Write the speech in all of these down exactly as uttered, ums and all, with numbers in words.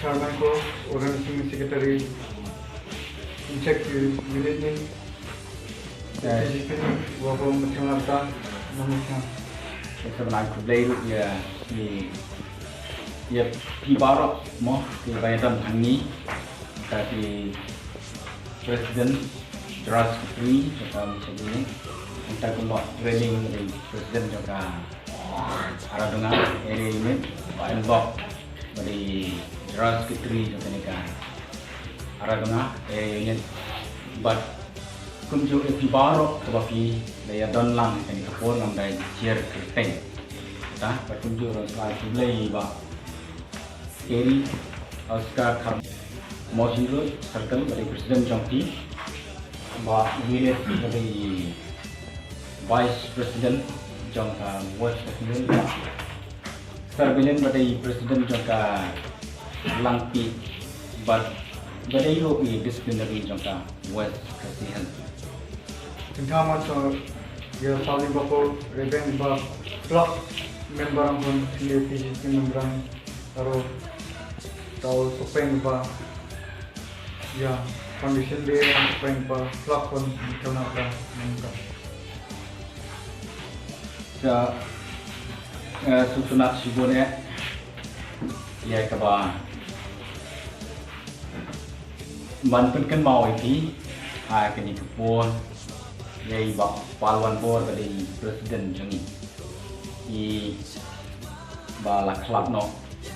Chairman ko, Oren Singh Secretary, Incheck Unit ni, P G P ni, wa ko Muthiang Arta, Muthiang. Sa ban ai khublei ruh ïa i, ïa phi baroh mo, ki ba ïadon hangne, ka ki President General Secretary jong ka Muthiang Unit, nangta kumba training dei President jong ka Aradonga Area Unit, Bah Enbok ba dei General Secretary jong kane ka Aradonga Area Unit, bad kumjuh ïa phi baroh kiba phi la ïadon lang ha kane ka por, ngam dei jier kyrteng. Bad kumjuh ruh sa ai khublei ïa i Bah Eri Oscar Kharmawsynrut Circle ba dei President jong phi, Bah Willis ba dei Vice President jong ka West Khasi Hills, Bah Sir Bilin ba dei President jong ka Langpih, bad ba dei ruh i Disciplinary jong ka West Khasi Hills. Tyngkhuh ma sha ïa Sali Bakor, Rebeng ba block member ang pun, senior P G P member ang, aro tau Sopeng ba ïa foundation day, Sopeng ba block pun, kena ka nangka. Sa, eh, suksunat shibun eh ïa kaba ban pynkynmaw ïa phi ha kane ka por, ïa i Bah Palwan Bor ba dei President jong ngi, i ba la khlad noh,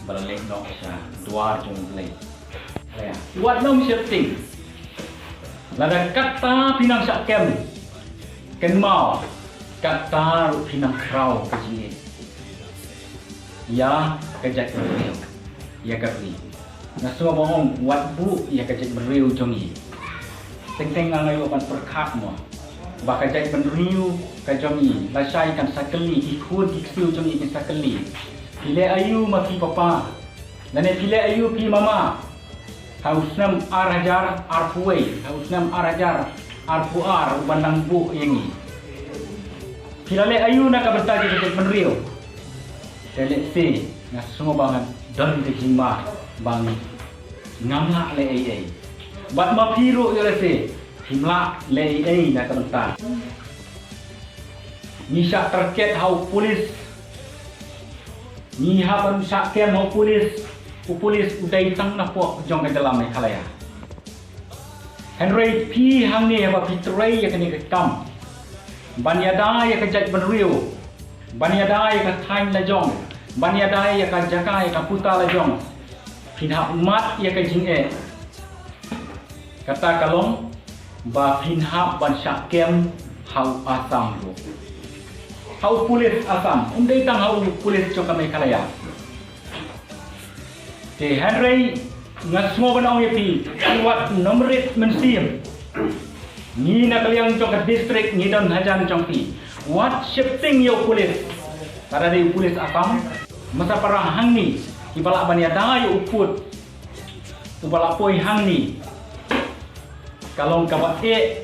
ba la leit noh sha dwar jong U Blei. Wat nym sheptieng. Lada katta phi nang shah kem, kynmaw, katta ruh phi nang khraw ka jingïeit ïa ka jaitbynriew, ïa ka ri. Nga sngew ba ong wat buh ïa ka jaitbynriew jong ngi. Teng teng nga ïoh ban pyrkhat mo ba ka jaitbynriew ka jong ngi lashai kan sa kylli, ki khun ki ksiew jong ngi kin sa kylli, phi leh aïu ma phi papa, lane phi leh aïu phi mama ha u snem ar hajar arphew wei, ha u snem ar hajar arphew ar, u ban nang buh ïa ngi. Phi la leh aïu na ka bynta jong ka jaitbynriew? Te lehse nga sngew ba ngan don ka jingma ba ngam lah leh ei ei. Bad ma phi ruh ïa lehse phim lah leh ei ei na ka bynta. Ngi shah target ha u pulit. Ngi hap ban shah kem ha u pulit. U pulit u dei tang na pdeng jong ka jylla Meghalaya. Hynrei phi hangne haba phi trei ïa kane ka kam ban ïada ïa ka jaitbynriew, ban ïada ïa ka thaiñ la jong, ban ïada ïa ka jaka ïa ka puta la jong, phin hap mad ïa ka jingeh. Kata ka long ba phin hap ban shah kem ha u Assam ruh. Ha u pulit Assam, um dei tang ha u pulit jong ka Meghalaya. Te hynrei nga sngew ban ong ïa phi, wat nym rit mynsiem. Ngi na ka liang jong ka district ngi don hajan jong phi. Wat sheptieng ïa u pulit. Lada dei u pulit Assam, masa para hangne kiba lah ban ïada ïa u pud uba la poi hangne. Ka long kaba eh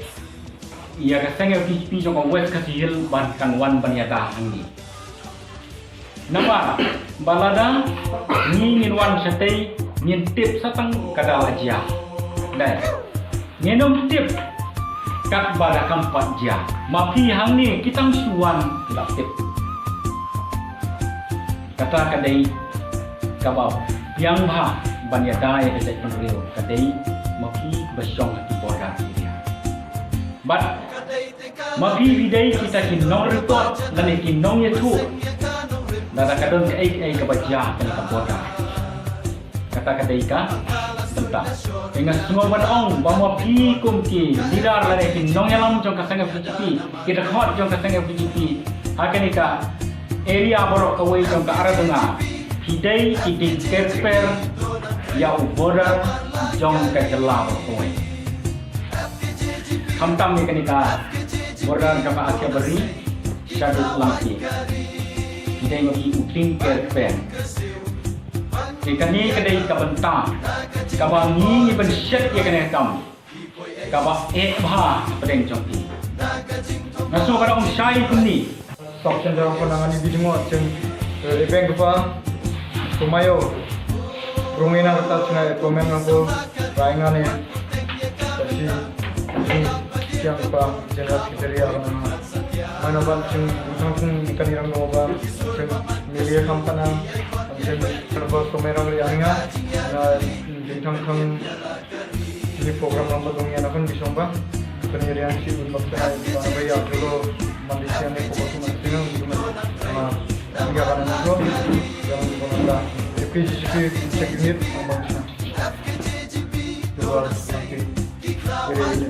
ïa ka seng F D G P jong ka West Khasi Hills ba kan wan ban ïada hangne. Namar ba lada ngi ngin wan shatei ngin tip sa tang ka da la jia. Dei ngin ym tip katba da kam pat jia. Ma phi hangne ki tang shu wan ki la tip. Kata ka dei kaba biang bha ban ïada ïa ka jaitbynriew ka dei ma phi ba shong ha ki border area. Bad ma phi phi dei kita ki nongreport lane ki nongïathuh lada ka don kaei kaei kaba jia ha kane ka border. Kata ka dei ka bynta. Te nga sngew ban ong ba ma phi kum ki leader lane ki nongïalam jong ka seng F D G P, ki dkhot jong ka seng F D G P ha kane ka area baroh kawei jong ka Aradonga, phi dei ki dei kyrpad ïa u border jong ka jylla baroh kawei. Khamtam ïa kane ka border jong ka Asia Bari shaduh Langpih. Phi dei ma phi u dei kyrpad. Te kane ka dei ka bynta kaba ngi ngi pynshet ïa kane ka kam kaba eh bha hapdeng jong phi. Nga sngew ka dang shai kumne. Sop shen dara pha nang ani bidngo chen, eh, rebeng kpa kumayo. Rung ina kata chuna e komen nangko rai ngane. Tashi, tashi, siang pa, general secretary arang. Mana ban ching, chang ching ikan irang no ba, ching media kam kana, ching serba somerang ri anga, na, ching chang chang, ini program nang ba dong ya nakan bisong ba, kan iri ang si un ba kana, ba ya julo, mandi siang ni pokok tu mandi siang, tu mandi, ah, Hingga ka nangro, yang nangro, F K G G P check unit, nang bang sana. Dua, satu, dua, ini.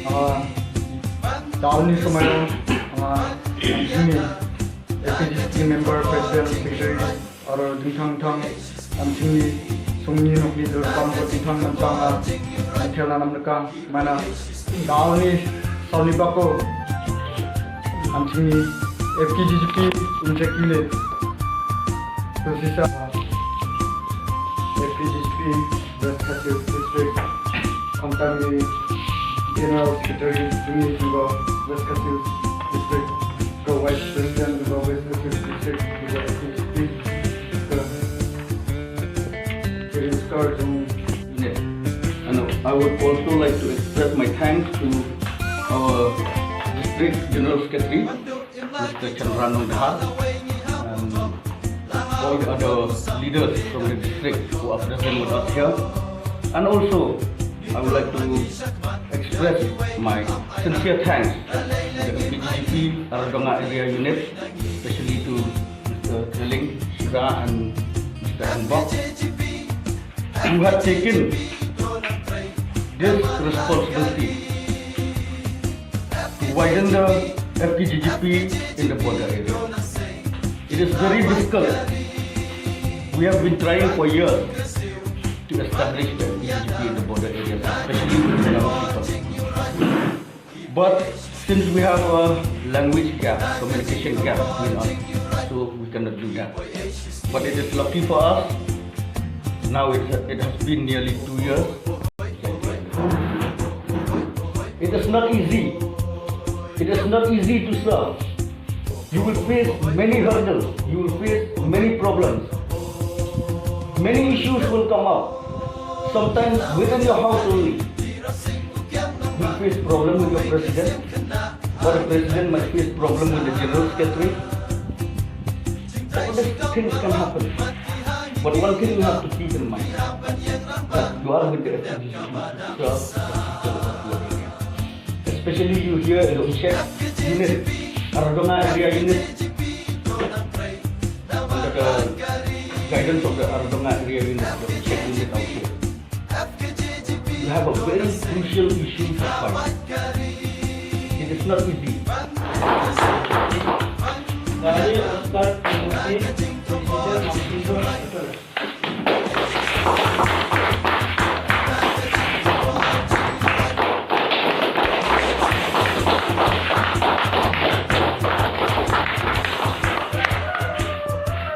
Ah, tahun ni semua, ah, ini, F K G G P member, president, secretary, aro dingthang thang, am sini, sungni nokni dul pam ko dingthang nang tang, ah, am thel na nam neka. Mana, Dalni, Salni Bako, Anthony, F K G G P, Unjek Unit, Tusisa, F K G G P, West Khasi Hills District, Khamtami, General Secretary, Juni Jumbo, West Khasi Hills District, Pro Vice President, Jumbo West Khasi Hills District, Jumbo F K G G P, Unit. And I would also like to express my thanks to our District General Secretary, Mister Chandra Nongdhar, and all the other leaders from the district who are present with us here. And also, I would like to express my sincere thanks to the F K G G P Aradonga Area Unit, especially to Mister Thilling Shira and Mister Hanbok, who had taken this responsibility to widen the F K G G P in the border area. It is very difficult. We have been trying for years to establish the F K G G P in the border areas, especially with the young people. But since we have a language gap, communication gap between us, so we cannot do that. But it is lucky for us, now it, it has been nearly two years. It is not easy. It is not easy to serve. You will face many hurdles. You will face many problems. Many issues will come up. Sometimes within your house only. You face problem with your president, or the president might face problem with the general secretary. All these things can happen. But one thing you have to keep in mind, that you are with the F K G G P to serve the people of your area. Especially you here in the Unjek unit, Aradonga area unit, under the guidance of the Aradonga area unit, the Unjek unit out here. You have a very crucial issue to fight. It is not easy. Dari Oscar Timothy, President of People Secretary.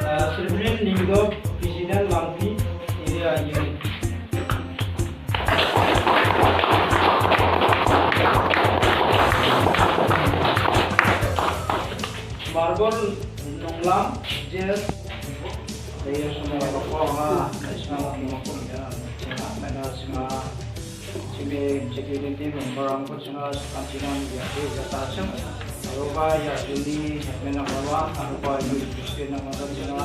Uh, Sylvain Lyngdoh, President Langpih Area Unit. Barbon Nonglam, J S. Area Sumai Bakong, ah, National King of India, National Sima, Jimmy, J K D T member, Angkut Sima, Sukan Chinam, Yaki, Yata Sima, Aruba, Yajuni, Hepmena Bawa, Aruba, Yu, Christian, Angkut Sima,